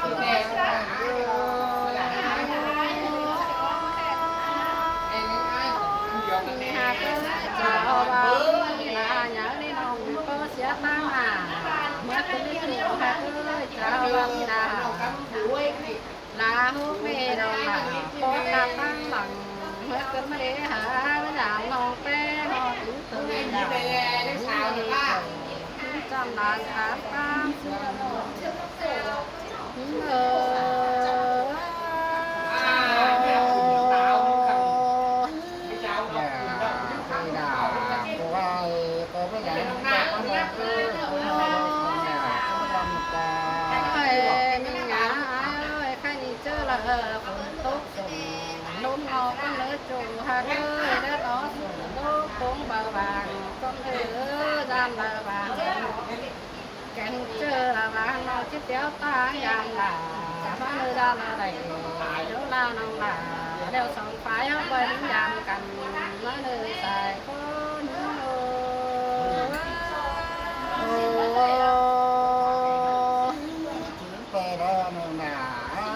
ເຈົ້າວ່າມີລາຍາວນີ້ນ້ອງກໍເສຍຕາມາ ເມື່ອຄືນນີ້ເຈົ້າວ່າມີລາຍາວ ລາວເມນ້ອງລາ ພວກຂ້າທັງຫຼັງ ເມື່ອຄືນມາເລຫາ ຍາມນ້ອງແປຮອດອີກເຖິງຍາມ ມີເຈົ້າ ມີຈຳຫຼານຖາມຄວາມສຸກ ເອີ ເອີຍ ມີຫຍັງອ້າຍເອີຍ ໃຄນີ້ເຈີລະເຮີ ຝົນຕົກສົມ ລົມອອກກັນເລີຍຈູຮັກເອີຍ ແດດອອກສົມ ລົມປົງເບົາບາງ ສົມເທີຍາມເບົາບາງ ແກ່ງເຈີລະຫວ່າງ ນ້ອງຊິຕຽວຕາຍາມລາ ມາເລີຍາມລາໄດ້ ໂຍລານ້ອງລາ ແລ້ວສອງຝ່າຍເຮົາໄປຍາມກັນ ມາເລີຍສາຍຄົນ ໂອ ໂອ ໄປແລ້ວນະນາ ໂອ້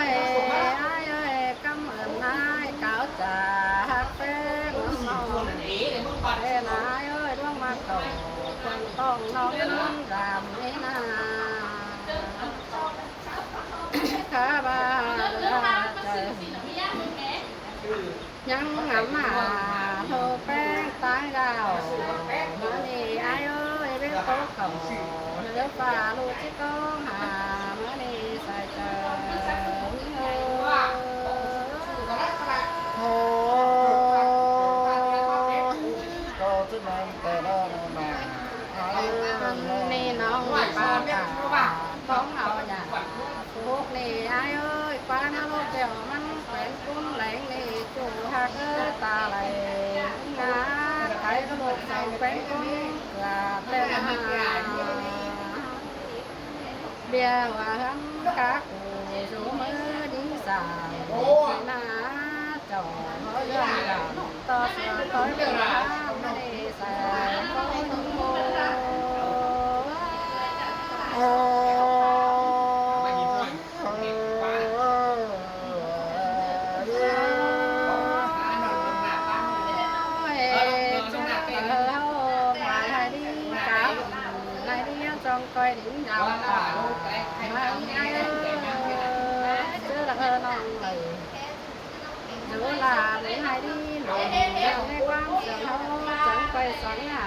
ຍ ອ້າຍເອີຍ ກຳເອີ້ນນາຍ ກ່າວຈາຮັກແພງນ້ອງ ເອີຍ ນາຍເອີຍ ດວງມາເຂົ້າ ເຄື່ອງຕ້ອງນ້ອງນອນຢາມນີ້ນາ ຂ້າວ່າເຫຼືອໃຈ ຍັງງາມມາໂທແປ້ງຕາຍດາວ ມື້ນີ້ອ້າຍເອີຍ ເວັນຕົກເຂົ້າ ເຫຼືອຟ້າລູກຊິຕ້ອງຫາ ມື້ນີ້ໃສ່ເຈົ້າ ໂອ້ຍ ກໍຊິແມ່ນແຕ່ລະນາ ມື້ນີ້ນ້ອງປາກາ ຕ້ອງເອົາຫຍັງ ລູກນີ້ອ້າຍເອີຍ ຄວາມນະລົກແກ້ວມັນແຂວນກຸງແຫຼງນີ້ ຈູຮັກເອີຍຕາໄຫຼງາ ໄກນະລົກເຈົ້າແຂວນກຸງເກືອບແລ້ວນາ ເບຍວ່າຫັ້ນກະກູສູ່ມື້ດີສາມນາ ເຈົ້າເຮືອນດຳ ຕໍ່ເສືອຕໍ່ເຮືອນດຳ ໃສ່ຄົນໂງ່ ໂອ້ຍ ເຈົ້າເຮົາໝາຍໃຫ້ດີກັບ ໃຫ້ດີຈອງກອຍດິນດຳຕາ ໃຫ້ເອີຍ ເຈີລະເອີນ້ອງເອີຍ ໂຈລາມີໃຫ້ດີແມ່ນໃນຄວາມເຊື່ອເຮົາ ຈັ່ງໄປສັນຫາ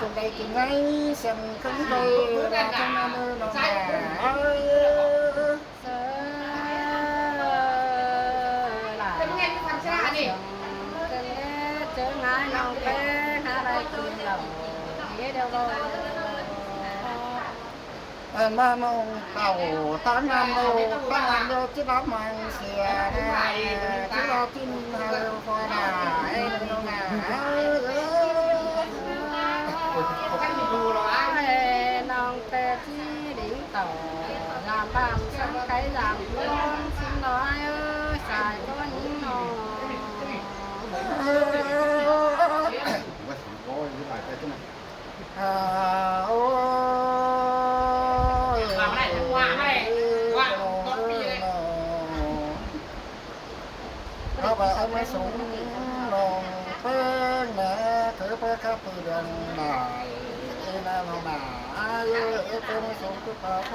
ຈົງໄດ້ກິນໄງ ສຽງເຄິ່ງໄກລາເຖິງອັນເດີນ້ອງຫຼ້າເອີຍ. ເອີ ຫຼ້າ ເປັນໄງມີຄວາມຊະລາດນີ້ ເຈີງາຍນ້ອງແປ້ງ ຫາໄດ້ກິນເຫຼົ້າເດ້ອບໍ່. ອັນມານ້ອງເຕົ້າ ຕາງນຳໂລກ ຕາງນຳໂລກ ຈິລາມັງເສຍນາ ຈິລາຈິນຫາເລວພໍນາ ເອີ ນ້ອງນາ ເອີ ເອີ ນ້ອງແຕ່ຈີລິງຕໍ່ ຍາມບ້ານສຳໄກ ຍາມລວມຊິງນ້ອຍ ເອີ ສາຍກ້ອນຍິງນ້ອງ ເອີ ອາ ໂອ້ຍ ວ່າມາໄດ້ ວ່າມາໄດ້ ວ່າ ເອີ ເອີ ເອີ ເອີ ເອົາໄປເອົາມາສົ່ງນ້ອງແປ້ງແດ່ ເທີໄປຂັບເຮືອນໄດ້ ເອີ ນານ້ອງນາ ເອີ ເອີ ເອົາໄປມາສົ່ງຄືປາໄປ.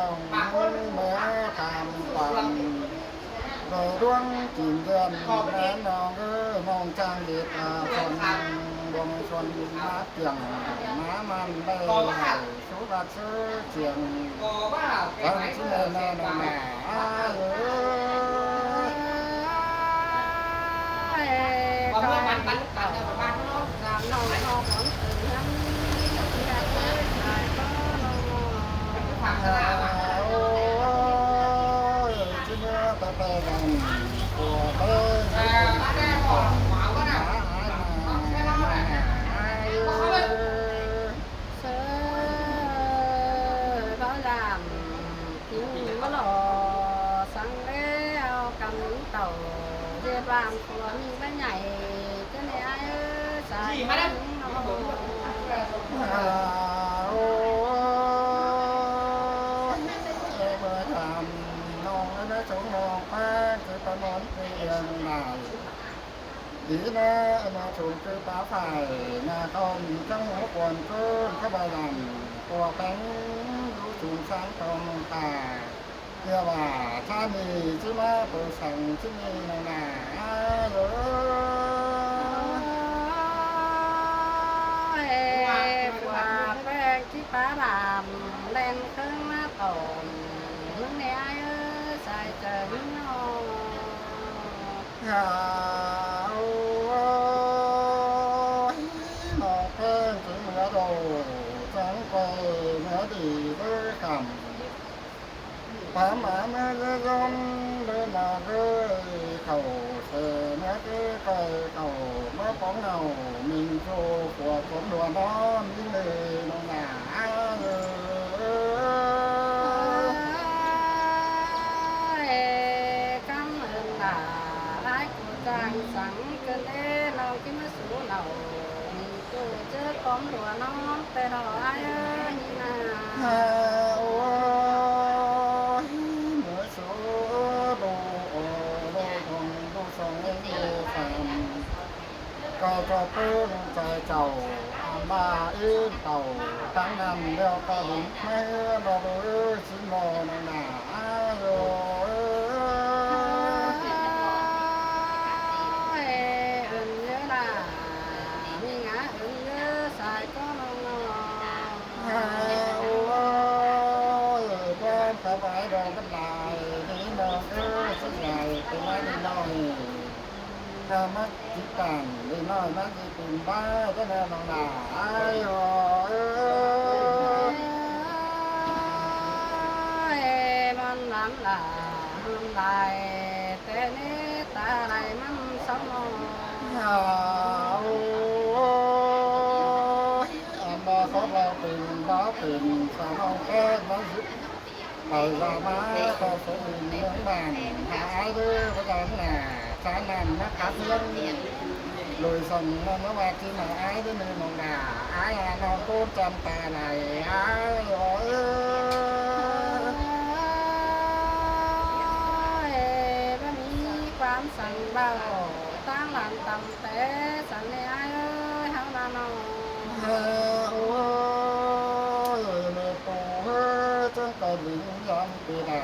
ຈົ້າ ເມືອຕາມຄວາມ ໂດຍດວງຈິງເດືອນ ແມ່ນ້ອງເອີຍ ນ້ອງຈ້າງເດດອາຊົນ ບວງຊົນມາປ່ຽງ ມາມັນໄດ້ໃຫ້ ສຸວັດເຊີຈຽງ ທາງທີ່ແມ່ນແມ່ນ້ອງນາເອີຍ ໂອ້ຍ ຊິເມືອແຕ່ແຕ່ນັ້ນ ໂອ້ຍ ເຊີ ບໍ່ຢາມ ກິນບໍ່ຫຼໍ່ ສັງແລ້ວກຳເຕົ້າ ເຮັດບ້ານສວນໃບໃຫຍ່ ເຈົ້າແມ່ອ້າຍເອີຍ ສາຍ ໂອ້ຍ ເມື່ອຍາມນ້ອງເອີຍ ນາສົງນ້ອງພາ ຄືປະມອນເປັນນາຍ ດີນາ ນາສົງຄືປາຝ້າຍ ນາຄອນ ທັງຫົວກວນເກີນຂະບາຍລຳ ຕົວແປງຢູ່ສູງສາງຕອງຕາ ເພື່ອວ່າຊາດນີ້ຊິມາເປີດສັງຊິມີນານາເອີຍ ວ່າແປງທີ່ປາບາມ ແລ່ນເຄື່ອງມາຕອນ ເມືອງແດ່ອ້າຍເອີຍ ສາຍໃຈນ້ອງ ຫາ ໂອ້ຍ ນ້ອງແພງຊິເມືອໂດ ຈັງໄປເມືອດີເດີຄຳ ປາມາເມືອເດີຍົມເດີນາເດີ ເຂົ້າເສເມືອເດີ ໄກ່ເຂົ້າເມືອປອງເນົ່າ ມິງໂຈຂົວຜົມຫົວນອນ ມີເລີຍນ້ອງນາເອີຍ ກຳເອີ້ນຫຼາຍ ອ້າຍກູຈ້າງສັງເກີນເດ ເລົ່າກິນມາສູ່ເລົ່າ ມີໂຈເຈີຄວາມຫົວນອນ ແຕ່ເຮົາອ້າຍເອີຍນີ້ນາ ຫາ ໂອ້ຍ ເມື່ອໂສໂດ ໂອໂດ ຂອງໂດສອງເອໂດສາມ ກໍຈະເປັນໃຈເຈົ້າ ອັນວ່າເອງເຕົ້າ ທັງນັ້ນແລ້ວກໍເຫັນໃນເຮືອນເຮົາເອີຍ ຊິນອນໜ້າອາໂຍເອີຍ ເອີ້ນເດີລາ ມີງາເອີ້ນເດີສາຍກໍນ້ອງໆ ອາໂອຍ ຄວາມສະບາຍດອກມັນຫຼາຍ ນີ້ນ້ອງເອີຍ ຊິໃຫຍ່ເປັນນ້ອຍນ້ອຍ ຖ້າມັກ ຕິດຕາມເດັກນ້ອຍມາຊິເປັນບ້າແທ້ແລ້ວນ້ອງຫຼ້າ ອ້າຍໂອເອີຍ ມັນຫຼານຫຼານຫຼາຍ ແຕ່ເນຕາໄລມັນເສົ້ານ້ອຍ ອາໂອຍ ອັນບໍ່ຄົບເຮົາເປັນບໍ່ເປັນ ສາວນ້ອງແກ້ມາຊິ ໄປລາມາຂໍສົມເມືອງບ້ານ ຫາອ້າຍເດີ ພະດານໜ້າ ຊານນັ້ນມາຂັດເຮືອນ ໂດຍສອງມາວ່າທີ່ມາອ້າຍເດີ ເດີນ້ອງດາ ອ້າຍຫານ້ອງໂກນຈຳປາໄຫຼ ອ້າຍໂອເອີຍ ບໍ່ມີຄວາມສັງເບົາ ຕ່າງຫຼານຕຳແຕ່ສັນນີ້ ອ້າຍເອີຍ ເຮົາລະນ້ອງ ໂອ້ຍ ແມ່ປູເອີຍ ຈົນໄປເບິ່ງຍາມປີໜ້າ